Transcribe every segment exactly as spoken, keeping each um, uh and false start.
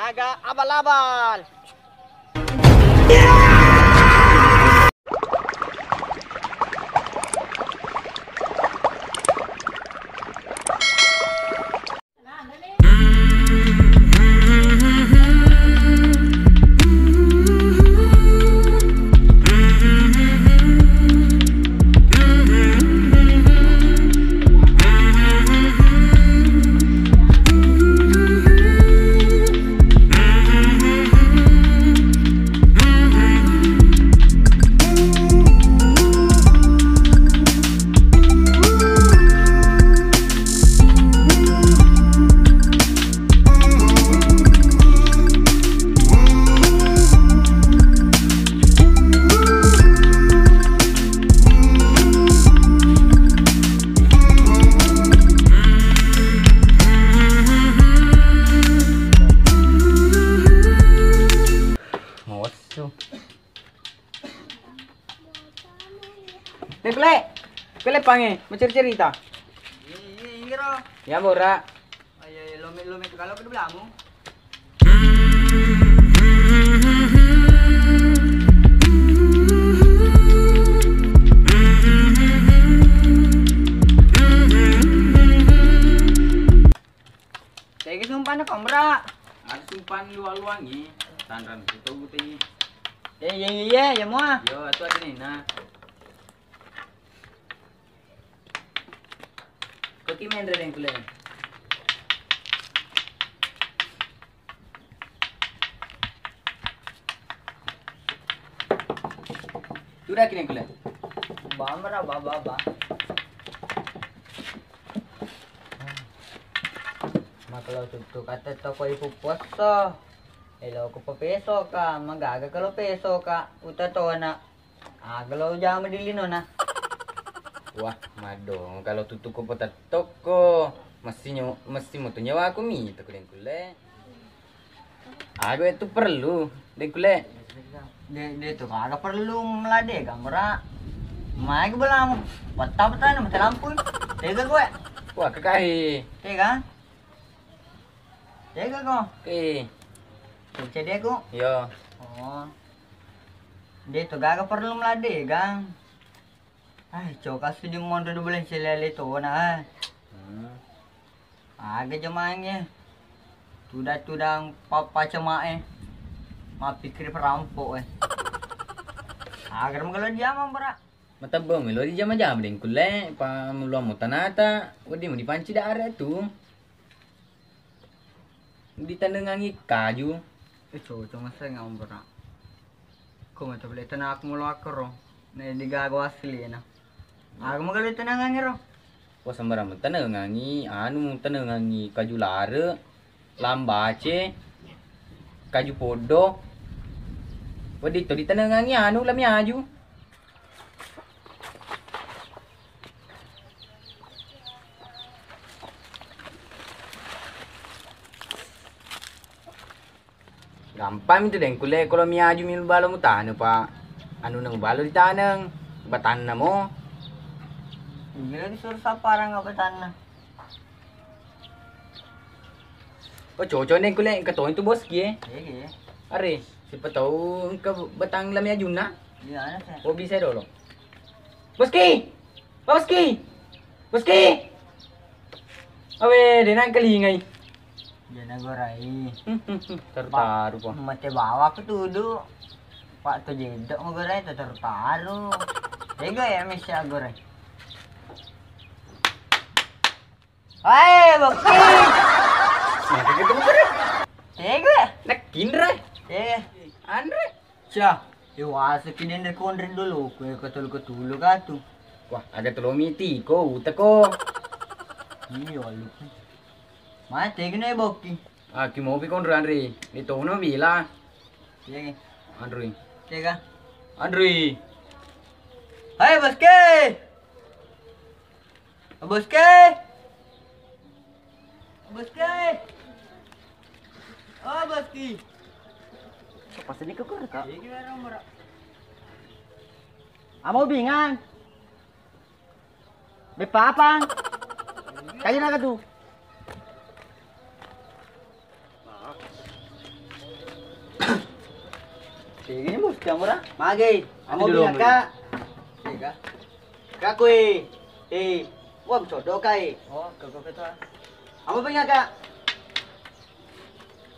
Aga abal-abal. Mosu. Dek, Lek. Kele pange, mau cerita. Iya, iya, iya, Ro. Ya, Bora. Ayo, ayo, lome, lome, kalau kedua belamu. Tega sumpahna, Komra? Ada sumpah luang-luangi. Tanran itu tau tadi. Eh, iya, iya, iya, ya, mua. Yo, itu ada nih, nah. Koki menre dengkule. Sudah kini kule. Bamra, ba, ba, ba. Makalo tuttu kata toko ipu posso. Elo ko pepeso ka, magaga kalau peso ka, uta tona. Aga lo jama di lino na. Wah, madong, kalau tutu ko potettokko, mesti nyo-, mesti mutu nyawaku mi, tu kuling kule. Aga itu perlu, dengkule. De, de tu aga perlu melade gamera. Mai ke belamu, peta-peta na mati lampu. Tega gue. Wah, kekahi. Tega. Tega ko. Oke. Percaya dia ko? Iya. Oh. De tu gaga perlu melade, Gang. Ah, coka sudi monro dua bulan selele tona, ah. Hmm. Aga jamangnge. Tudang-tudang papa cemae. Mappikir perampok, eh. Agar magalo diamang, Bra. Matebbo melo dijama-jama dengkulle, pa muluang mutanata, wedding mu dipanci dare tu. Ditanengangi kaju. Eh, cocok maseng ambo, Bra. Ko mata beli tanah aku mulu akkoro. Ne digaga asli na. Aku magalo tanengangi ro. Wah, sembarang tanengangi, anu tanengangi kaju lare, lambace, kaju poddo. Wedding to ditanengangi anu lami aju. Gampang itu dengkulle, kalau miaju mi balo mutane pa anu nang balo ditaneng batanna mo. Gila disuruh saparang apa tanna. Oh, cocok nih, kuliah engka toni tu boski, eh. Iya, iya. Are, siapa tahu engka batang lami ajunna. Iya, ada sih. Oh, bisa dulu. Boski! Boski! Boski! Awe, de nang kelingai. Dia nagorai. Tertaru, Pak. Mate bawa aku tudu. Pak tu jedok ngogorai tu tertaru. Tega ya mesti agorai. Wae, Boki. Maka gitu, Boki. Tega. Nak kinra. Eh. Anre. Cah, e wase kini nde konre dulu, kue ketulu-ketulu katu. Wah, aga telo miti ko, uta ko. Iya, lu. Mate kena Boki. Ah, ki mopi konre Andri. Di tono bila. Iya, ki. Andri. Tega. Andri. Hai, Boski. Oh, Boski. Oh, Boski. Oh, Boski. Apa sedih ke kor, Kak? Iya, gimana, Mura? Amo bingang. Bepapang. Kayu naga tu. Ini bos, kamu ra? Magai. Amo dulu, bingung, Kak. Ega. Kak, kue. Eh, wah, codok, Kak, eh. Oh, kok, kok, kok. Apa bingung, Kak?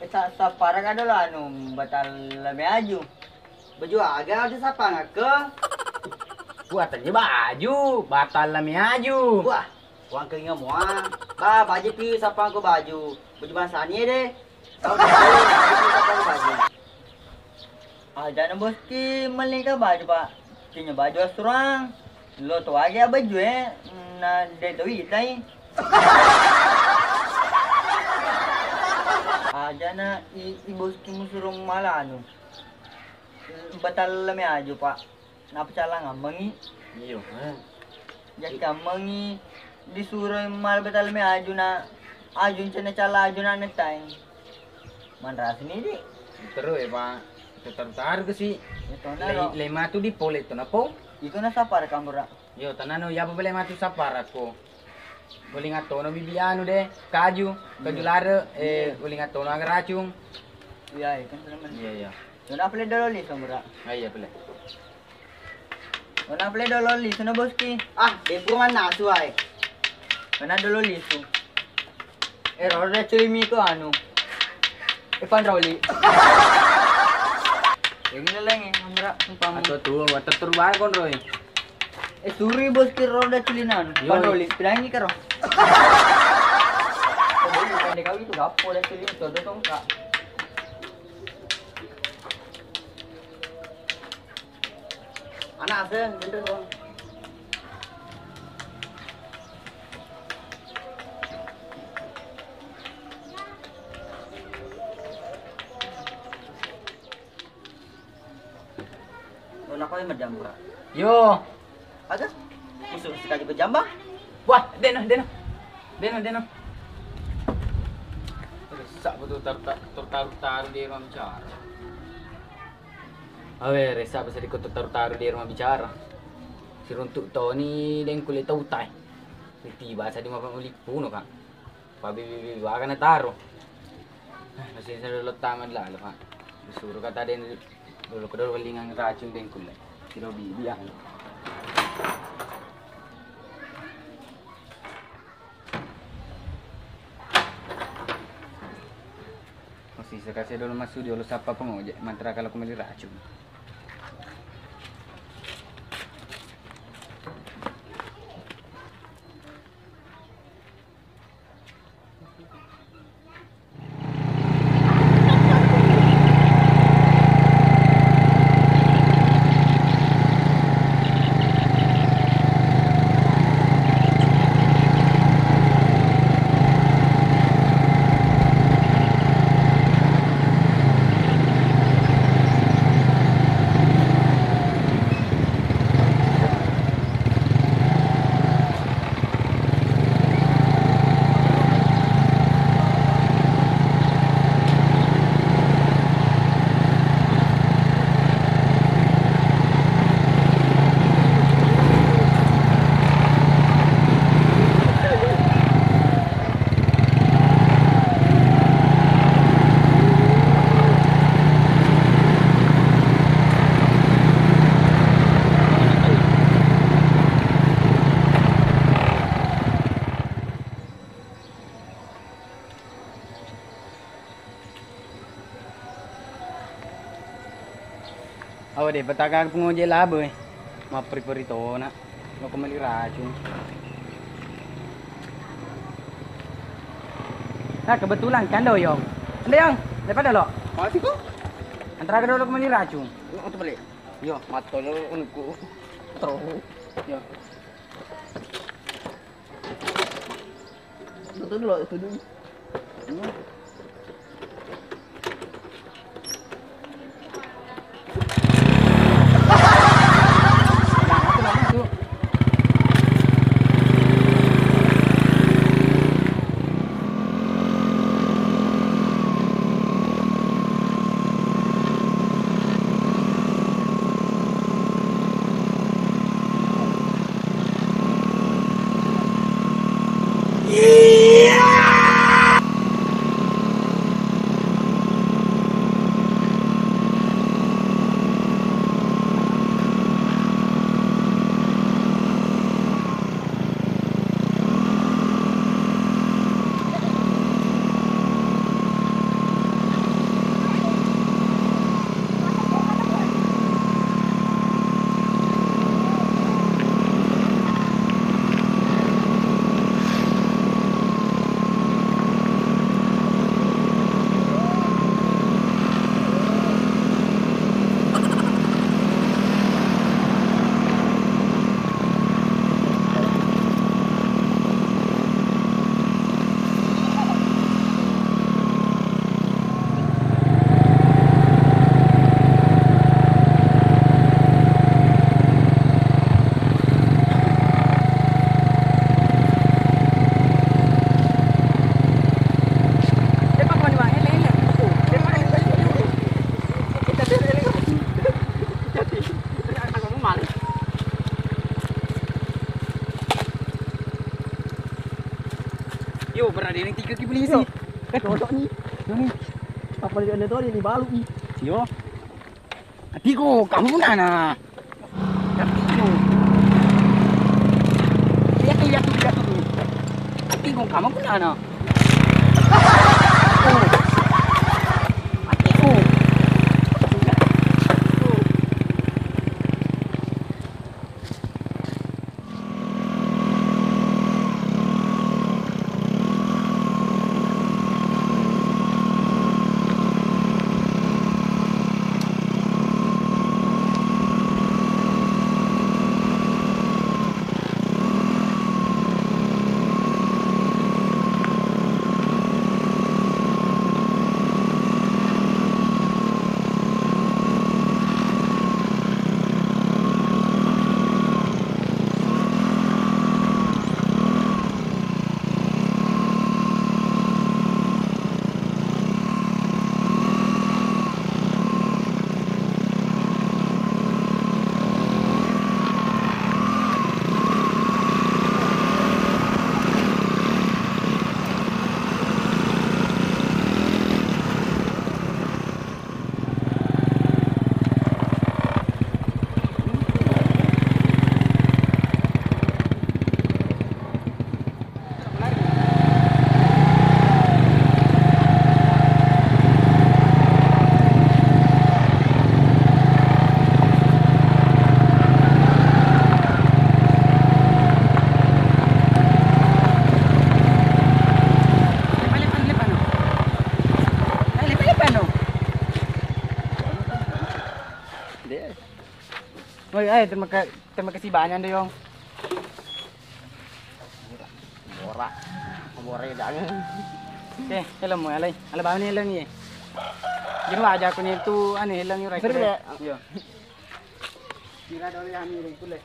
Eh, sa-, sapara ka dolo anu, batalla me aju. Baju aga ada sapang ke? Buatannya baju, batalla me aju. Wah, uang kelinga mua. Ba, baju pi sapang ko baju. Baju bangsa ni deh. Kau baju, baju pi sapang ko baju. Aja na bos ki melli ka baju, Pak. Kinya baju asurang. Lo to agi abaju e, na de to itai. Aja na i, i bos ki musuro mala anu. Batalla me aju, Pak. Napa calang ammengi? Iyo, eh. Jakka ammengi disuro mal batalla me aju na aju cena cala aju na netai. Manrasini di. Terus ya, Pak. Taru-taru ke si. Itu na le, lo. Le matu di pole itu na po. Itu na sapar kamura. Yo, tanano ya apa bele matu sapar aku. Uling attono bibi anu de, kaju, kaju lare, eh, uling attono aga racung. Iya, iya, kan teman. Iya, iya. Nona pele dolo lisu mura. Ah, iya, pele. Nona pele dolo lisu na bos ki. Ah, de pura mannasu ai. Nona dolo lisu. Eh, roro de cili mi ko anu. Eh, panroli. Ini leleng, amra, umpama. Atau tuh, water turban kon, Roy. Eh, suri bos ki roda cilinan. Yo. Panroli, pidangi karo. Kau itu gapo da cilin, todo tongka. Anak asa, bener dong. Lo nakoi majjambang. Yo. Aga? Musuh sekali pejambang? Wah, deno, deno. Deno, deno. Ressa betul taru-taru di ruang bicara. Awe, ressa apa sedikit taru-taru di ruang bicara. Siruntuk toni deng kulit tautai. Tiba saya di mapa muli puno, Kak. Pabibi-bibi waga nataro. Eh, masih saya dulu taman lah, Pak. Disuruh kata dia dulu kedua welingan racun dengkul. Kira bibi ya. Masih saya kasih dulu masuk dulu sapa pengojek mantra kalau kembali racun. Awa de, petaga pengoje labe, eh. Mapperi-peri tona. Lo kembali racun. Nah, kebetulan kan doyong. Ande, Yang, daripada lo. Masih kok? Antara kedua lo kembali racun. Lo untuk beli. Yo, matto lo unku. Terus. Yo. Betul lo itu dulu. Pernah dia tiga ki polisi. Cocok ni. Yo ni. Apa dia ada tadi ni balu ni. Yo. Atiku, kamu nana. Atiku. Lihat tu, lihat tu, lihat tu. Atiku, kamu nana. Atiku. Woi, eh, terima ka-, terima kasih banyak deh, Yong. Bora. Bora dang. Eh, helm mo alai. Ala bawani helm ye. Jadi aja aku ni tu anu helm yo. Seru ya? Iya. Kira dole anu ring kule.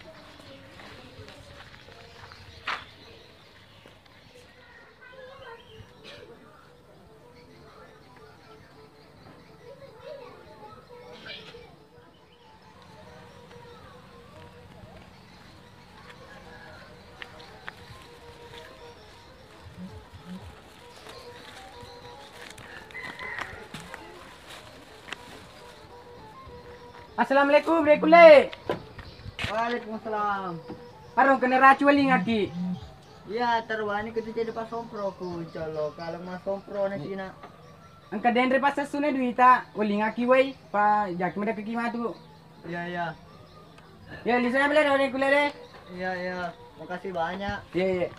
Assalamualaikum, Brekule. Waalaikumsalam. Arung kena racu weling aki. Iya, terwani ketu jadi pasompro ku colo. Kalau masompro na Cina. Engka denre passessuna duita, welingaki wai, pa jaki medekkeki matu. Iya, iya. Ya, lisana bela dong kuliah deh. Iya, iya. Makasih banyak. Iya, iya.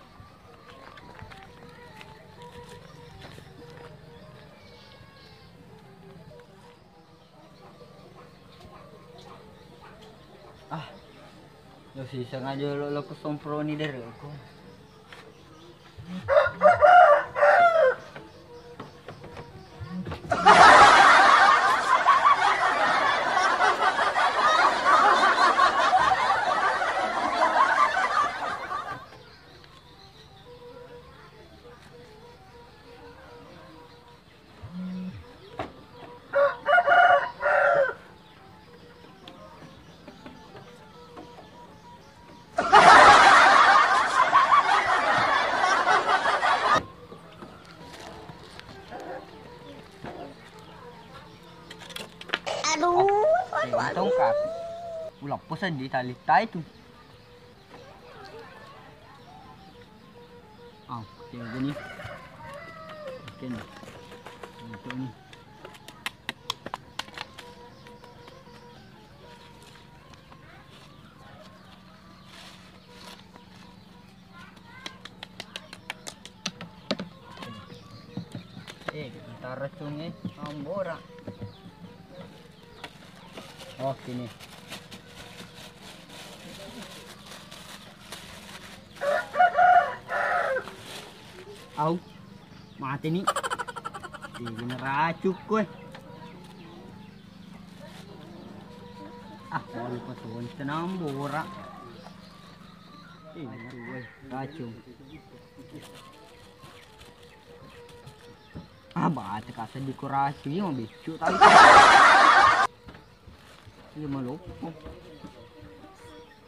Ah, lo siseng aja lo, lo kusomproni deh, lo ku. Aduh, aduh, aduh. Tongkat. Ulappo seddi tali tai tu. Ah, oke, gini. Oke, nih. Untuk nih. Eh, kita racungnya ambora. Oh, sini. Au, mati ni. Ini racuk kue. Ah, mau lupa tuh, tenang bora. Ini kue racun. Ah, bate kasa dekorasi, iya, mau beccu tadi. Iya, mau lupa.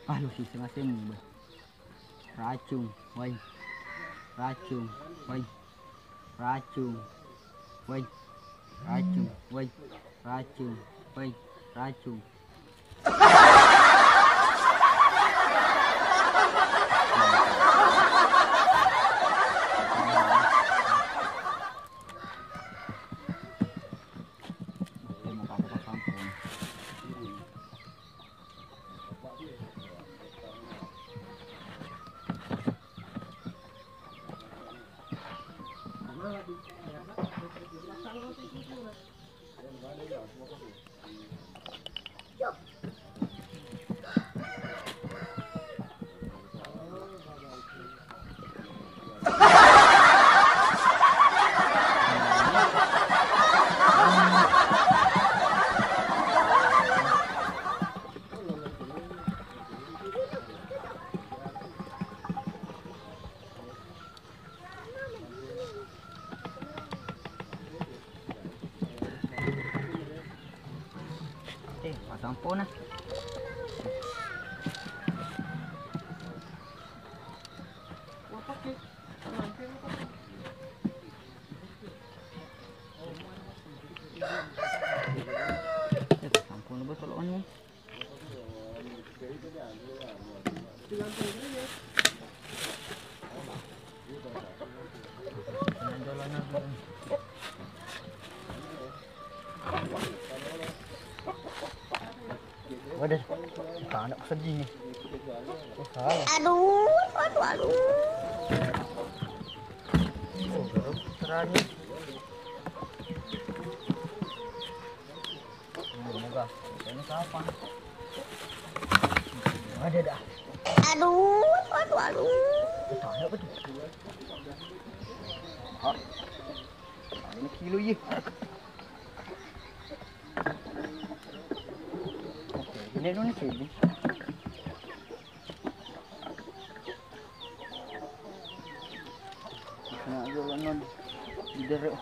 Ah, lu sih, sengaja mau, bah. Racung, wai. Racung, wai. Racung. Woi. Racung. Woi. Racung. Woi. Racung. Eh, masampona. Eh, masampona botol anu. Waduh, anak sedih nih. Oh, salah. Aduh, aduh, aduh. Oh, terani. Moga ini kapan? Ada dah. Aduh, aduh, aduh. Tanya apa tuh? Ah, ini kilo iya. Oke, ini Indonesia ini. Nah, yo non didere.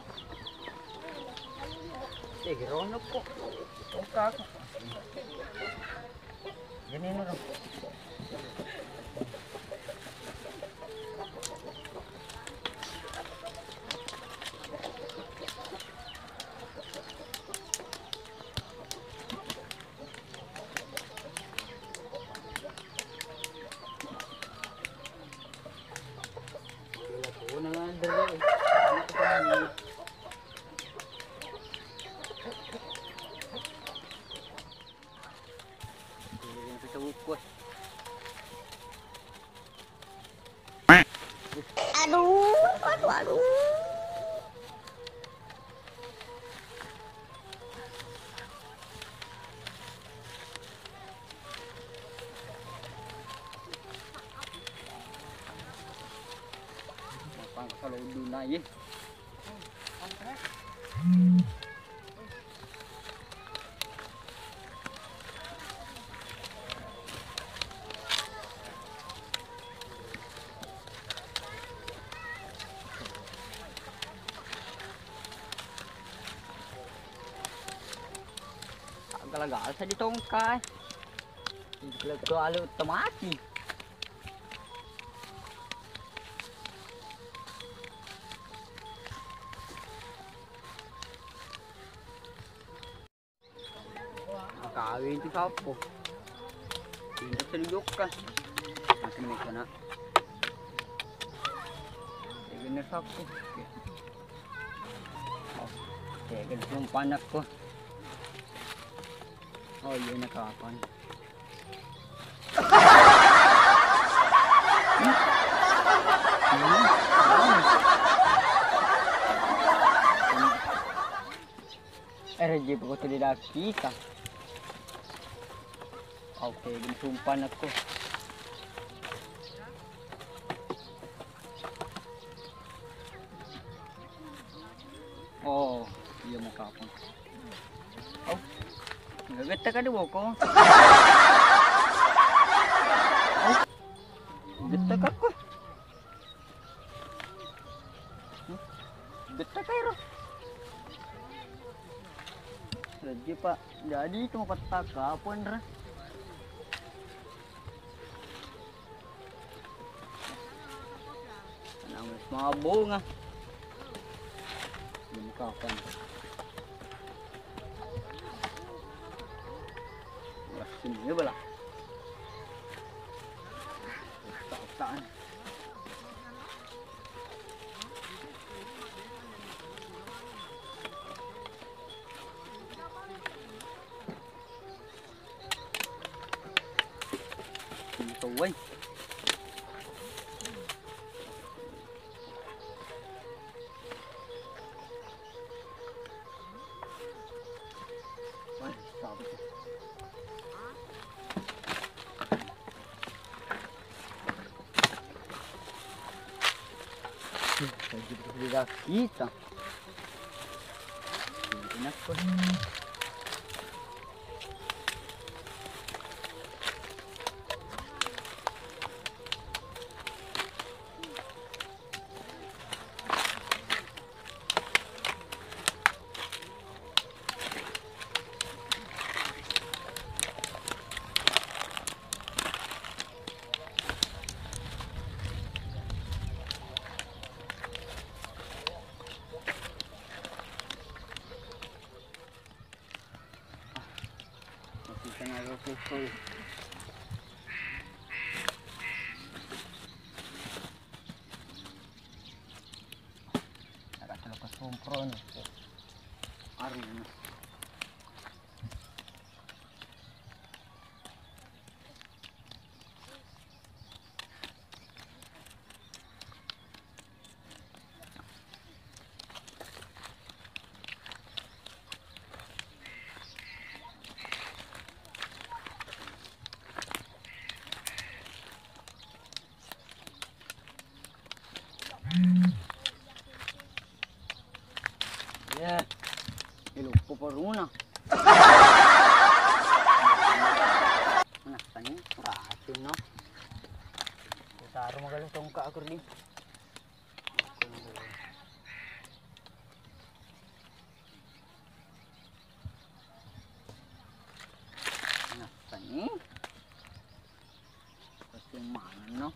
Eh, gerono kok. Tongkak. Gini nurung. Aduh, aduh, aduh. Mapang kalau udah naik. Gala-gala sa di tongkai. Gala-gala utamaki. Kawin tu sappo. Ini tadi jokka. Makin mekana. Ini sappo. Oke, kan umpanakku. Oh iya, ini kapan? Eh, rejeki ko tu di dakika. Oke, gini sumpan aku. Oh, iya mau kapan? Oh, nggak gede kan boko? Oh, gede kan aku? Gede kairo. Rejeki, Pak. Jadi itu mau petak apa, Ndra? Nang mabunga. Kapan? Wah, sini ya, bala. Otak-otakan. Ini tuh, woi. Wah, siapa tuh? Tuh, kita. Ini aku. Masih kena rokok. Agak terlalu kesompro nih. Aduh. Ya, iluppo poruna. Nah, tani racun no. Kutaro magalu tongka aku ri. Nah, tani. Pasti mangan no.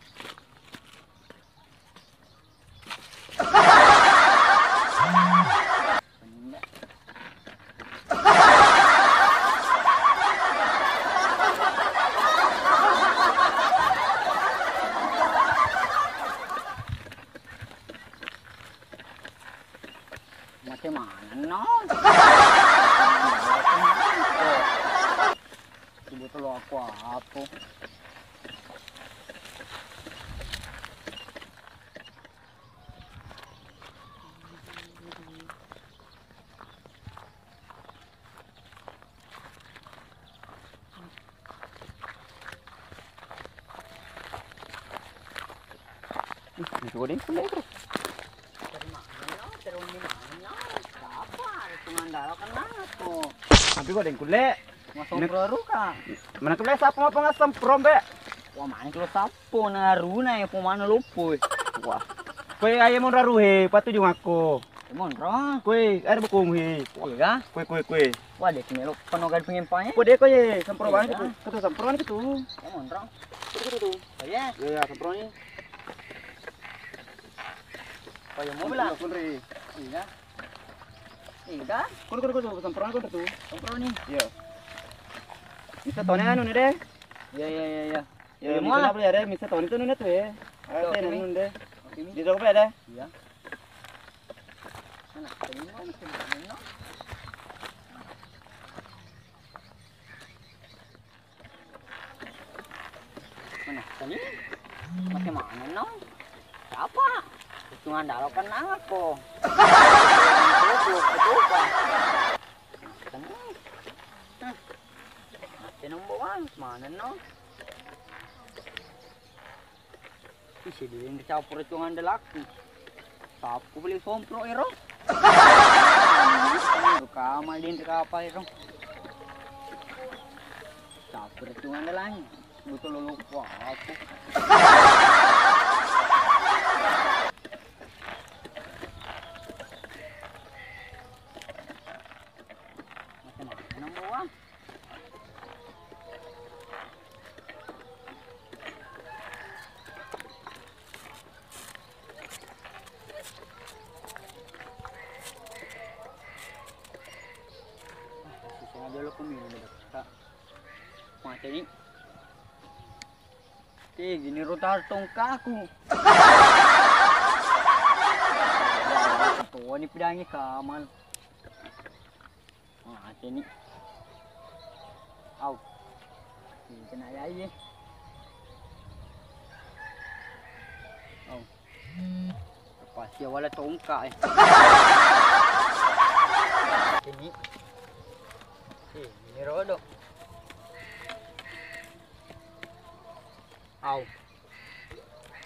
Macam mana no? Coba telo aku apa? Ih, itu deh, kulit, bro. Dari mana no? Dari mana no? Siapa? Itu ngandalo kan aku. Tapi kok ada yang kulit? Masomprong ruka. Mana kulit siapa mau pengasam prombe? Wah, mana kalau siapa? Pona aruna ya, pemana loppo. Wah. Koe aye monro aruhe, patu jungakko. Monro. Koe, are bukung he. Iya. Koe, koe, koe. Wah, dek melo penoga pengempangnya. Koe dek koe, sempro banget itu. Ketu sempro itu. Ya, monro. Itu, itu, itu. Oh, iya. Iya, iya, sempro ni. Koe mau bela? Iya. Iya. Kono, kono, kono, sempro ni, kono tu. Sempro ni. Iya. Bisa tone anu ni deh. Iya, iya, iya, iya. Ya, ya, misa apa ya, deh? Misa toni tu nuna tu, ya. Oke, oke, nuna deh. Oke, mi. Di toko ya, deh? Iya. Mana? Tadi mana, no? Mana? Tadi? Macam mana, no? Siapa? Itu ngandalo kan nang aku. Itu, itu, itu, itu. Tadi. Hah. Macam nombo, Bang. Mana, no? Ih, sedeng campur cuangan delaku. Sapu beli sompro ero. Kamal di apa ero. Campur cuangan delang. Betul lolo apa? Macam mana, Bang? Eh, gini rotar tongkaku. Tuani pedangi kaman. Mate ni. Au. Ini kena yai, eh. Au. Pasti awalnya tongka, eh. Ini. Eh, ini rodo. Au.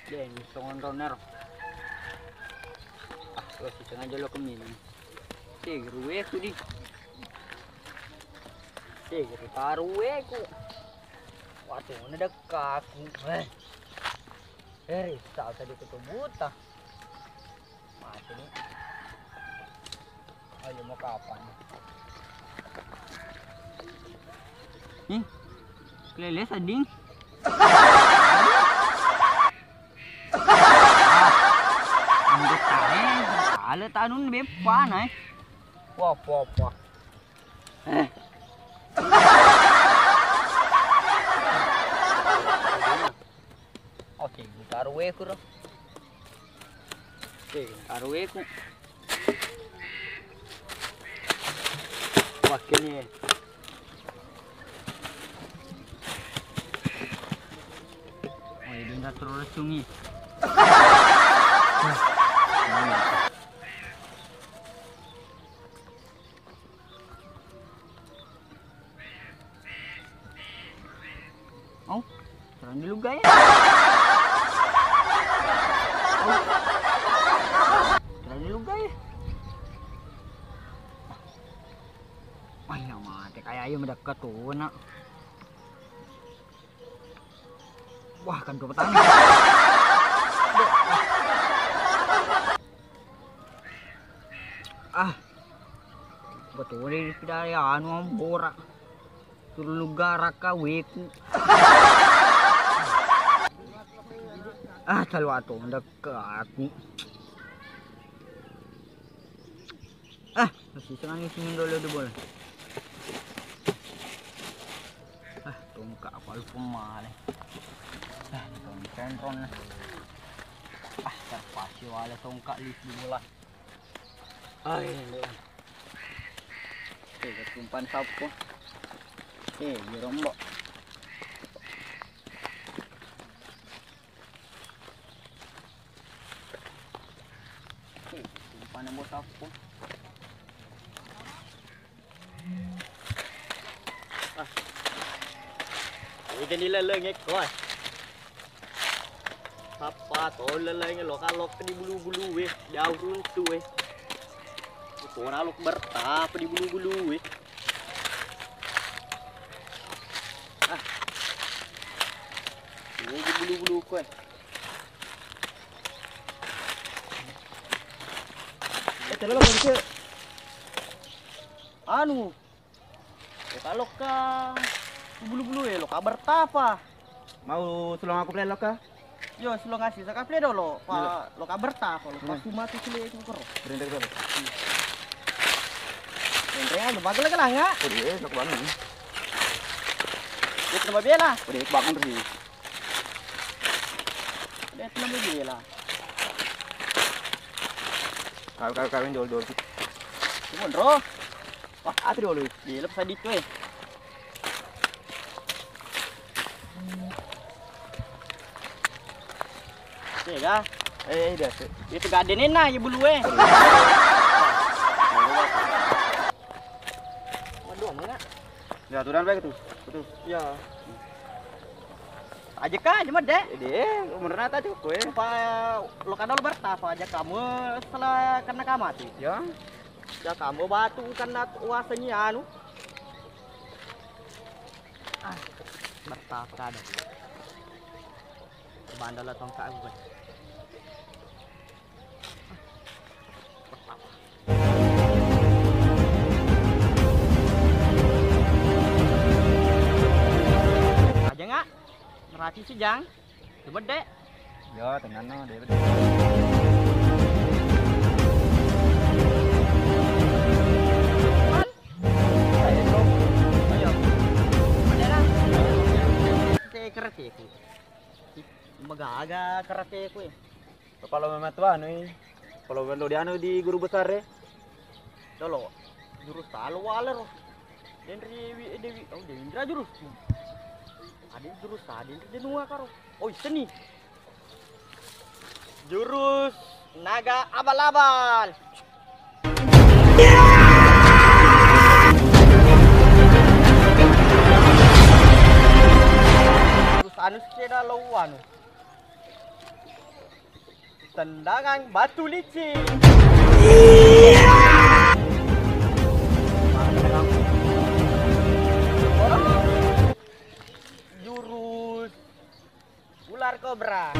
Deng, songon ronero. Ah, lo si sengaja lo kemini. Tegi ruweku di. Tegi ruweku. Waduh, ini dekkaku. Eh. Eh, risa tadi kutu buta. Mati ni. Ayo, mau kapan? Ih, kelele seding. Ah, anggota, eh, ale tanun beppa, nah, eh. Wah, wah, wah. Eh. Oke, taruh weku ro. Oke, taruh weku. Wah, kene. Oh, ini udah terus sungi. Oh, terang di lugai. Oh. Terang di lugai. Wah, ya mate, kayak ayo mendekat tuh, nak. Wah, kan tuh petani. Ah, betul ini tidak ya, anu, ambora. Tulu garaka weku. Ah, calo atau mendekat aku. Ah, masih senang isi dulu di bola. Ah, tongka apa lupa male. Ah, tonton ron. Ah, terpaksa wala tongka di bola. Ai, lu. Oke, ketumpan sapo. Oke, dirombok. Oke, ketumpan bos sapo. Ah. Ini kan dilaleng ekko, ah. Sappa to leleng lo kalok di bulu-bulu we, jauh runtu we. Ko nalok bertapa di bulu-bulu we. Ah. Ini di bulu-bulu ko, eh. Eh, terlalu kecil. Anu, Loka, loka bulu-bulu e, loka bertapa. Mau sulong aku play loka? Yo, sulong asi saka play dolo. Pa loka bertapa, loka suma tu sile ku kero. Berendek dolo. Berendek anu, bagel lagi langa. Oh, iya, aku bangun. Dia cuma bela. Oh, dia bangun terus. Dia cuma bela. Kau, kau, kau, dol, dol. Cuma, bro. Wah, atu dulu. Di lepas tadi tu, eh. Oke, dah. Eh, eh, biasa. Itu gak ada nena, ya, bulu, eh. Waduh, mana? Ya, aturan baik tu. Betul. Ya. Aja ka, aja mede. Ede, umur nata cukup, eh. Pa, loka dolo bertapa aja kamu setelah kena kamati. Ya. Ya, kamu batu kena uasannya anu. Ah, bertapa kada. Bandala tongka aku, kan. Aja nggak? Nerapi sejang. Coba, Dek. Ya, tenang no, Dek. Ayo. Ada lah. Saya kerja itu. Magaga karate ku e. Palo memang tu anu i. Palo melo di anu di guru besar e. Dolo. Jurus talo wala ro. Denri wi Dewi, oh Dewi Indra jurus. Ade jurus ade Denri Denua karo. Oh seni. Jurus naga abal-abal. Terus anu sepeda lo anu. Tendangan batu licin. Jurus ular kobra.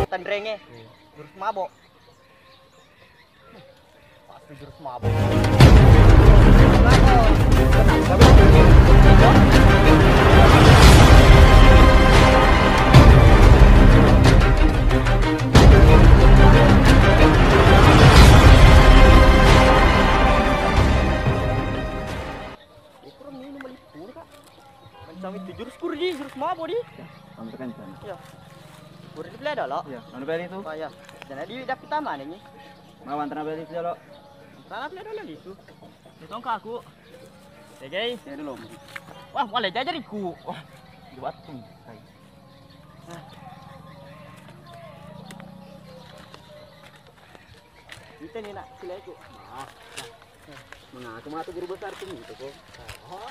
Tenrenge. Jurus mabok. Pasti jurus mabok. Itu minum melipur, Kak. Kencang itu jurus kur di, jurus mabo di. Ya, kamu tekan sana. Ya. Kur di play dulu. Ya, anu play itu. Oh ya. Jadi dapet taman ini. Mau antara play itu dulu. Antara play dulu itu. Itu ke aku. Oke. Ya dulu. Wah, boleh jajariku. Wah, di batu. Hai. Kita ni nak sila itu. Ah. Mengaku matu guru besar tu itu kok. Oh.